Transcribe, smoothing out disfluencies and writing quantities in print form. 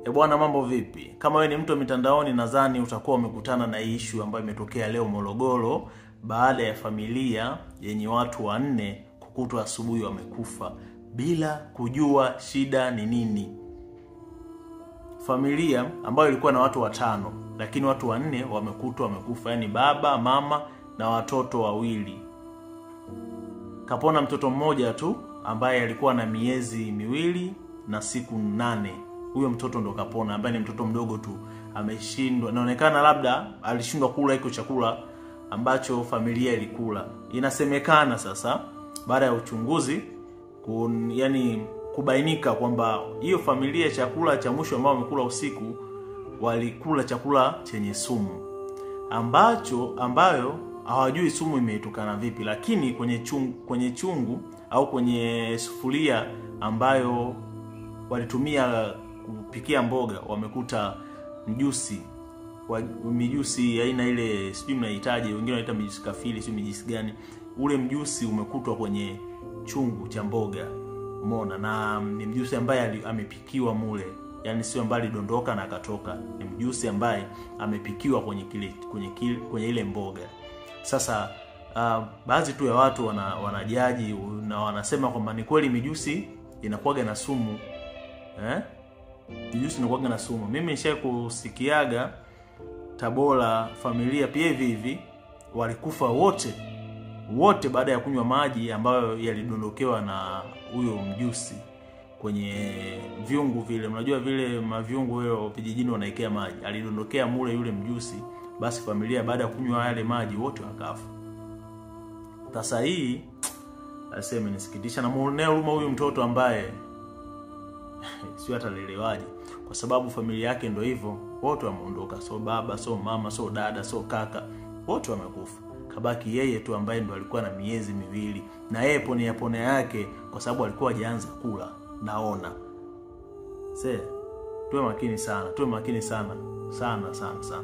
Bwana, mambo vipi? Kama wewe ni mtu wa mitandaoni, nadhani utakuwa umekutana na issue ambayo imetokea leo Morogoro baada ya familia yenye watu wanne kukutwa asubuhi wamekufa bila kujua shida ni nini. Familia ambayo ilikuwa na watu watano, lakini watu wanne wamekutwa wamekufa, yani baba, mama na watoto wawili. Kapona mtoto mmoja tu ambaye alikuwa na miezi 2 na siku 8. Huyo mtoto ndo kapona, ambaye ni mtoto mdogo tu, ameshindwa. Inaonekana labda alishindwa kula iko chakula ambacho familia ilikula. Inasemekana sasa baada ya uchunguzi yani kubainika kwamba hiyo familia chakula cha mwisho ambao wamekula usiku walikula chakula chenye sumu ambayo hawajui sumu imetokana vipi, lakini kwenye chungu au kwenye sufuria ambayo walitumia kupikia mboga wamekuta mjusi, mijusi aina ile sijui mnahitaji, wengine wanaita mijusi kafili, sijui mijusi gani. Ule mjusi umekutwa kwenye chungu cha mboga, umeona, na ni mjusi ambaye amepikiwa mule, yani sio ambaye alidondoka na akatoka, ni mjusi ambaye amepikiwa kwenye ile mboga. Sasa baadhi tu ya watu wanajaji na wanasema kwamba ni kweli mijusi inakuwaga na sumu. Mijusi inakuwaga na sumu. Mimi nishakusikiaga Tabora familia pia hivi hivi walikufa wote baada ya kunywa maji ambayo yalidondokewa na huyo mjusi kwenye viungu vile. Unajua vile maviungu vile vijijini wanaikea maji, alidondokea mule yule mjusi, basi familia baada ya kunywa yale maji wote wakafa. Sasa hii aseme nisikitisha, na muonea huruma huyu mtoto ambaye sio atalelewaje, kwa sababu familia yake ndio hivyo, wote wameondoka, so baba, so mama, so dada, so kaka, wote wamekufa. Kabaki yeye tu ambaye ndo alikuwa na miezi 2, na yeye ponea ponea yake kwa sababu alikuwa hajaanza kula. Naona tuwe makini sana, tuwe makini sana sana sana sana.